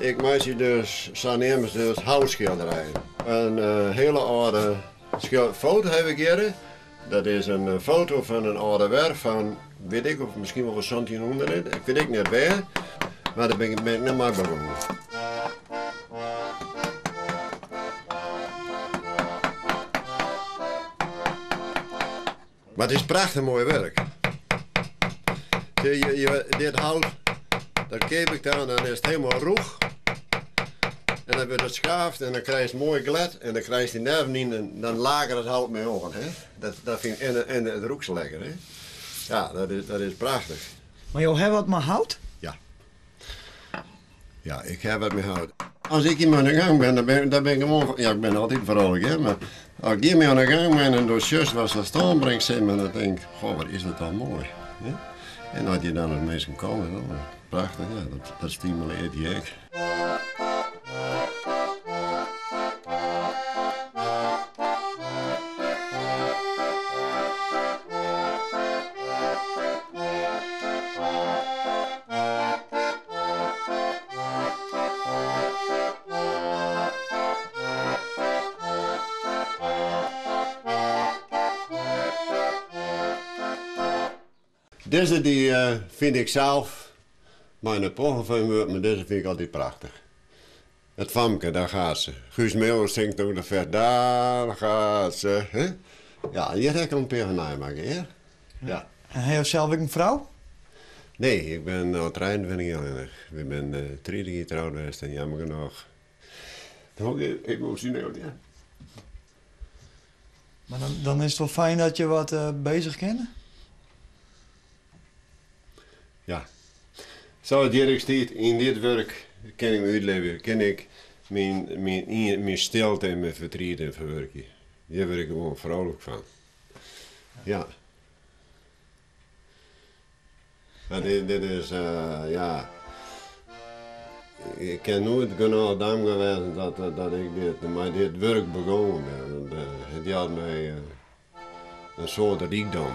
Ik meitsje dus, sa neame se dus, houtskilderijen. In hiele âlde foto haw ik hjirre. Dat is in foto fan in âlde werf fan, wit ik, of miskien wol fan santjinhûndert, ik wit ek net wêr, mar dêr bin ik net mei begûn. Mar it is prachtich moai wurk. Dit hout, dat keap ik dan, dan is it hielendal rûch. En dan wurdt it skaafd en dan krijst moai glêd en dan krijst dy nerven yn en dan laket it hout my oan. Hè? Dat, dat fyn ik, en, en it rûkt sa lekker. Hè? Ja, dat is prachtich. Mar jo hawwe wat mei hout? Ja. Ja, ik ha wat mei hout. As ik hjirmei oan de gang bin, dan bin, dan bin ik gewoan, ja, ik bin altyd vrolijk, hè, mar as ik hjirmei oan de gang bin en do sjochst wat se stân bringt, sis mar, dan tink ik, goh, wat is dat dan moai. Hè? En as je dan as minsken komme, dan prachtich, ja, dat, dat stimulearret je ek. Dizze dy fyn ik sels mei in pogge fan wurd, mar dizze fyn ik altyd prachtich. It famke, daar gaat ze. Guus Meeuwis singt ook de fer, daar gaat ze. Hè? Ja, hjir ha ik al in pear fan neimakke, hear. Ja. En ha jo sels ek in frou? Nee, ik bin al 23 jier allinnich. Wy binne 30 jier troud west en jammer genôch. Emosjoneel, ja. Mar dan, dan is it wol fijn dat je wat bezich kinne? Ja. Sa it hjir ek stiet, yn dit wurk kin ik my útlibje, kin ik myn, myn, myn stilte en myn fertriet yn ferwurkje. Hjir wurd ik gewoan vrolijk fan. Ja. Mar dit, dit is, ja, ik kin noait genôch dankber wêze dat, dat ik dit, mei dit wurk begûn bin. Want it jout my in soad rykdom.